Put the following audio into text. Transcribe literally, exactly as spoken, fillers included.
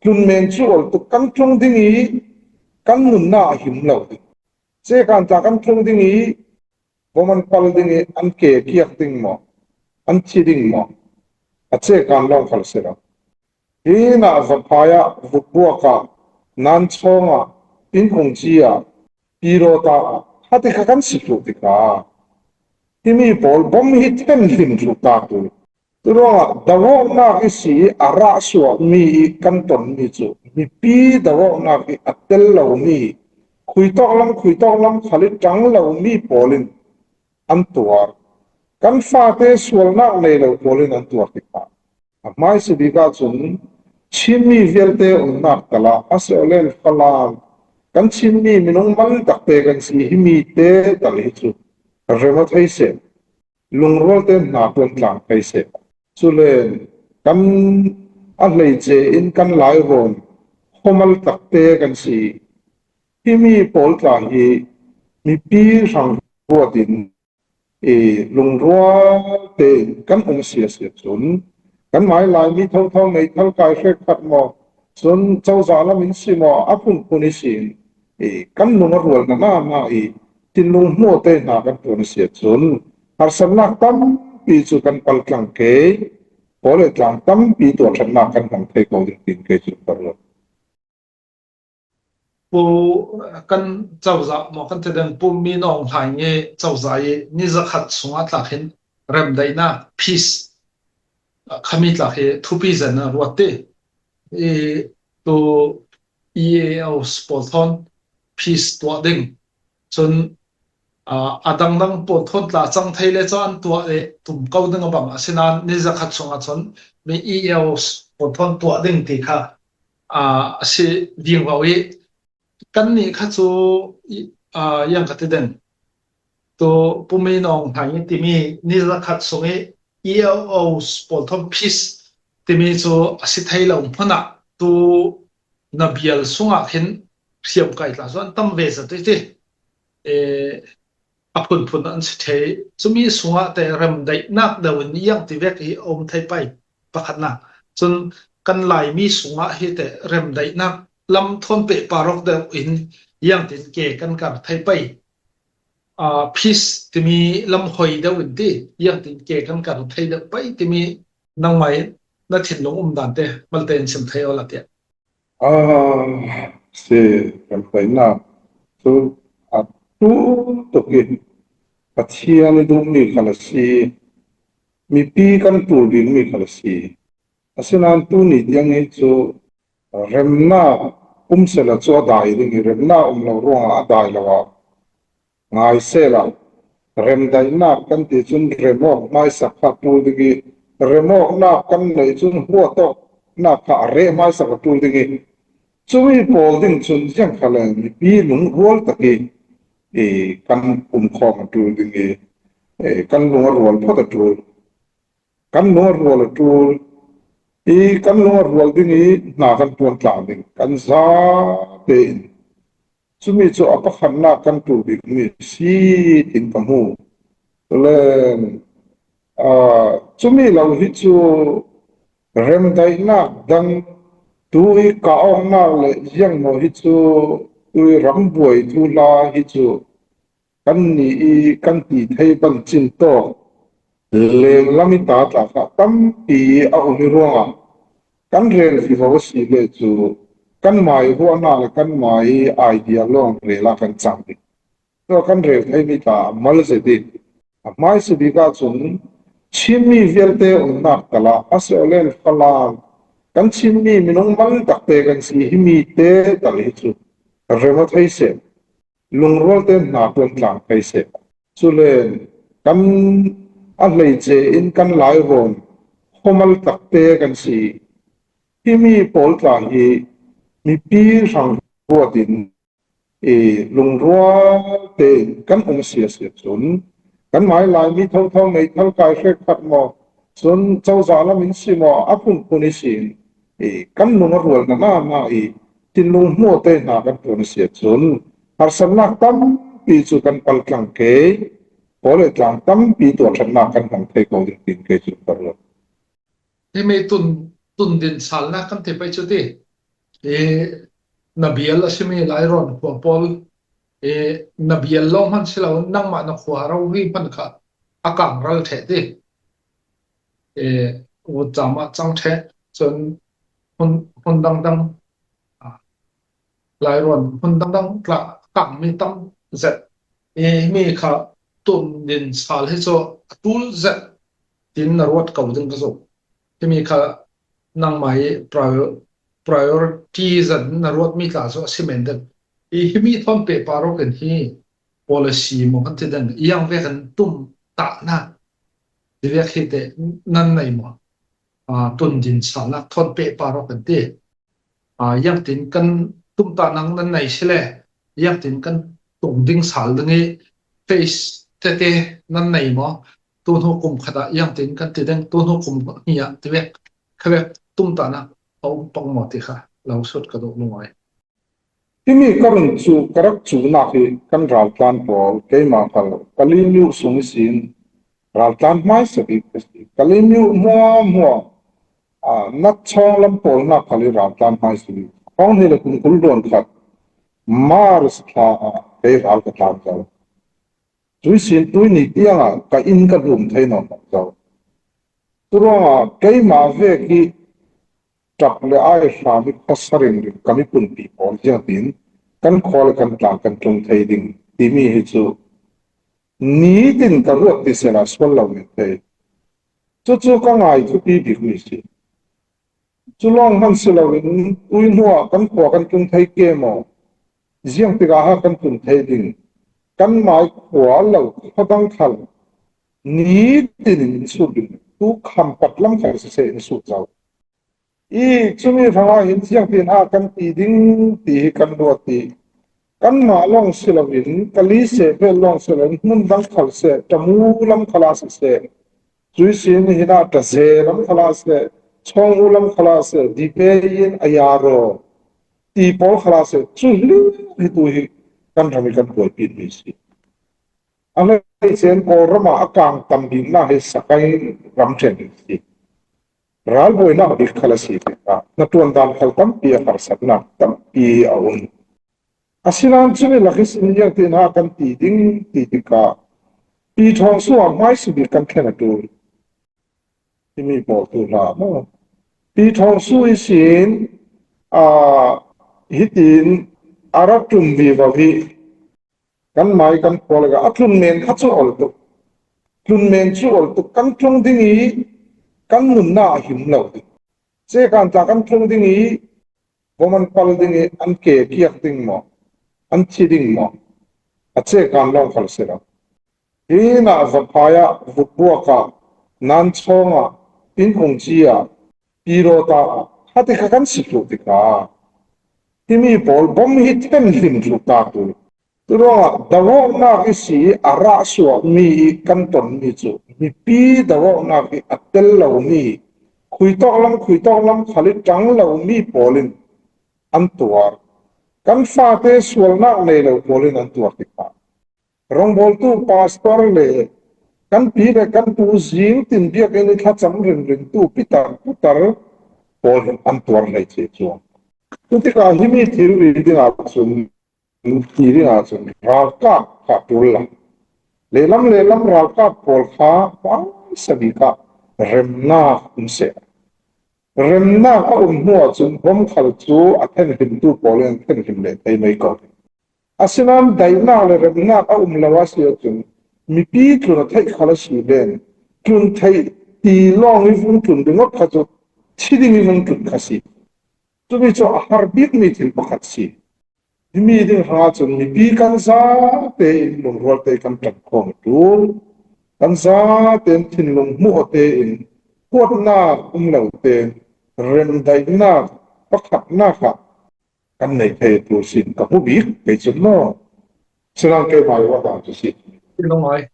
Tlunmen cu ol tuk kan tlung ding i kan nunnak a him lo ding. Cekan tla kan tlung ding i bom an pal ding i an ke kiak ding maw, an thi ding maw, a cekan lawng khal si lo. Hi na vaphai ah, vutbuak ah, nan chawng ah, pingkung ci ah, pilawta ah, khati kha kan si thluh tikah himi pawl bom hi then hlim thluh ta tu. Curuangah dawawknak i si i a rah suakmi i kan tonmi cu mipi dawawknak i a tel lomi, khuitawk lam khuitawk lam khal i ṭang lomi pawl in an tuar. Kan fate sualnak nei lo pawl in an tuar tikah a hmaisa bik ahcun Chinmi vialte umnak tal ah a si awlen Falam kan Chinmi minung mal takte kan si himi te tal hi cu rem aw thei seh. Lungrual te hna tuan tlang thei seh. Cule kan a hleice in kan Lairawn khuamal takte kan si. Himi pawl tla hi mipi hrang ruat in i lungrual tein kan um siasia cun kan mai Laimi thotho meithal kai hrekkhat maw, cun cozah lam in si maw, a phunphun i si in i kan lung a rual nana i thinlung hmuh te hna kan tuan a si ahcun harsatnak tampi cu kan paltlang ke, pawl le tlang tampi tuahṭhatnak kan hmang thei ko ding tiin kei cu ka ruat. Pu kan cozah maw kan ti ding, Pu Min Aung Hlaing i cozah i ni zakhat sungah tlak hin remdaihnak, peace, khami tlak hi thupi zen a ruat ti. I tu E A O pawl thawn peace tuah ding. Cun, aa, a dangdang pawl thawn tla cang thei le cu an tuah le tum ko ding a bang. Asinain ni zakhat sungah cun mi E A O pawl thawn tuah ding ti kha, aa, a si ding lo i kannih kha cu, aa, yang ka ti ding. Tu Pu Min Aung Hlaing i timi ni zakhat sung i E A O pawl thawn peace timi cu a si thei lo hmanh ah tu na bial sungah khin hriamkai tla cu an tam ve zat i ti. E, a phunphun an si thei. Cumi sungah te remdaihnak deuh in iang ti vek hi a um thei pei, pakhatnak. Cun kan Laimi sungah hi te remdaihnak lam thawn pehpar awk deuh in iang tin ke kan kar thei pei. Aa, peace timi lam hoi deuh in ti, iang tin ke kan kar thei deuh pei timi nangmah in na thinlung um dan te malte in chim thei awla tiah. Aa, si, remdaihnak cu a ṭul tuk i Pathian i duhmi khal a si, mipi kan ṭul bikmi khal a si. Asinain tuni tiang hi cu remnak um sehla cu a dai ding i, remnak um lo ruangah a dai lo ah, ngai sehla, remdaihnak kan ti cun rem awk hmaisak kha ṭul ding i, rem awknak kan neih cun huat awknak kha a reh hmaisak a ṭul ding i, cumi pawl ding cun ziang kha le mipi lungrual tak i, i kan um khawm a ṭul ding i, i kan lung a rual phawt a ṭul. Kan lung a rual a ṭul i, kan lung a rual ding i hna kan ṭuan tlang ding kan zate in cumi cu a pakhatnak kan ṭul bikmi a si, tiin ka hmu. Cule, aa, cumi lo hi cu remdaihnak dang tu i kah awknak le ziangmaw hi cu tu i rambuai thuhla hi cu kannih i kan ti thei pancin tawk lenglam i ta tla kha tampi a um i ruangah kan rel vivo a si le cu kan mai ruahnak le kan mai idea lawng rel ah kan cang ding. Cun kan rel theimi tla a mal zet i a hmaisa bik ahcun Chinmi vialte umnak tal ah a si awlen Falam kan Chinmi minung mal takte kan si himi te tal hi cu rem aw thei seh. Lungrual te hna tuan tlang thei seh. Cule kan a hleice in kan Lairawn khuamal takte kan si. Himi pawl tla hi mipi hrang ruat in i lungrual tein kan um siasia cun kan mai Laimi thotho meithal kai hrekkhat maw, cun cozah lam in si maw, a phunphun i si in i kan lung a rual nana i thinlung hmuh te hna kan tuan a si ahcun harsatnak tampi cu kan paltlang ke, pawl le tlang tampi tuahṭhatnak kan hmang thei ko ding tiin kei cu ka ruat. Himi tun, tun din salnak kan ti pei cu ti. i, na bial a si mi Lairawn khua pawl, i, na bial lo hman si lo, nangmah na khua rori hman kha a kangral ṭheh ti. I, vutcam ah cang ṭheh, cun hun, hun dangdang, a, Lairawn hun dangdang tla kang mi tam zet. I, himi kha tum din sal hi cu a ṭul zet tin na ruat ko ding ka zuk. Himi kha nangmah i prior-, priority zet na ruat mi tla cu a si men ding. I, himi thawn pehpar awk in hi policy maw kan ti ding. I, yang vek in tum tahnak ti vek hi te nan nei maw? Aa, tun din salnak thawn pehpar awk kan ti. Aa, ziangtin kan tumtahnak nan nei si le, ziangtin kan tung ding sal ding i face tete nan nei maw? Tuhnu kum khat ah ziangtin kan ti ding, tuhnu kum hnih ah ti vek, kha vek tumtahnak a um pang maw ti kha lo sut ka duh lungawi. Himi ka run cu ka rak cuhnak hi kan raltlan pawl, keimah khal Kalemyo sung ihsin raltlan hmaisa bik ka si. Kalemyo hmuahhmuah, aa, natchawng lam pawl hna khal i raltlan hmaisa bik. Thawng hnih le kum kul hluan khat Mars thla ah kei ral ka tlan ko. Tuihsin tuihni tiangah ka inn ka hlum thei nawn lo zo. Curuangah keimah vek hi ṭap le ai hram i khuasa ringring ka miphunpi pawl ziangtin kan khua le kan tlang kan tlung thei ding timi hi cu nitin ka ruat ti sehla sual lo men thei. Cucu ka ngai thupi bikmi si. Cu lawng hman si loin tuihnuah kan khua kan tlung thei ke maw? Ziang tikah ha kan tlung thei ding? Kanmai khua lo khuadang khal nitin in sut ding, tu khampat lam khal siseh in sut zo. I cumi hrangah hin ziangtin ha kan ti ding ti hi kan ruat i, kanmah lawng si loin, Kali seh vel lawng si loin, hmun dang khal seh, Tamu lam khalah siseh, cuihsin hinah Taze lam khalah seh, Chawng U lam khalah seh, Dipei in a yaro ti pawl khalah seh, cu hling hi tu hi kan ram i kan buaipimi si. A hleice in Kawlram ah a kang tam biknak hi Sakai ramṭhen hi si. Ralbuainak bik khal a si tikah hnaṭuan dan khal tampi a harsatnak tampi a um. Asinain cumi lak ihsin ziangtin ha kan ti ding ti tikah Pi Thawng Su ah hmaisa bik kan thlen a ṭul. Himi pawl tu hlah maw? Pi Thawng Su ihsin, aa, hitin a rak ṭum vivo hi kanmai kan khua lakah a tlun men kha cu ol tuk. Tlun men cu ol tuk. Kan tlung ding i kan nunnak a him lo ding. Cekan tla kan tlung ding i bom an pal ding i an ke kiak ding maw? An thi ding maw? A cekan lawng khal si lo. Hinah Vaphai ah, Vutbuak ah, Nanchawng ah, Inkhungci ah, Pirota ah, kha ti kha kan si thluh tikah himi pawl bom hi thenhlim thluh ta tu. Curuangah doawknak ihsi a rah suakmi i kan tonmi cu mipi doawknak i a tel lomi, khuitawk lam, khuitawk lam khal i ṭang lomi pawl in an tuar. Kan fate sualnak nei lo pawl in an tuar tikah rongbawltu pastor le kan pi le kan pu zing tin biakinn i thlacam ringringtu pitar putar pawl in an tuar hleice cuang. Cutikah himi thil i dingah cun, ti dingah cun ralkap kha ṭul la. Lehlam lehlam ralkap pawl kha hmaisa bik ah remnak um seh. Remnak a um hnu ahcun bom khal cu a thenhlimtu pawl in an thenhlim leh thei mei ko. Asinain daihnak le remnak a um lo a si ahcun mipi tlun a theih khal a si len tlun theih ti lawng i vung tlun ding awt kha cu thi ding i vung tlun kha si. Cumi cu a har bikmi thil pakhat si. Himi ding hrangah cun mipi kan zate in lungrual te kan ṭan khawm a ṭul. Kan zate in thinlung hmuh tein kuatnak um lo tein remdaihnak pakhatnak ah kan nei thei a ṭul sin ka hmu bik kei cun maw? Sinan keimah i awta cu si. Lungai.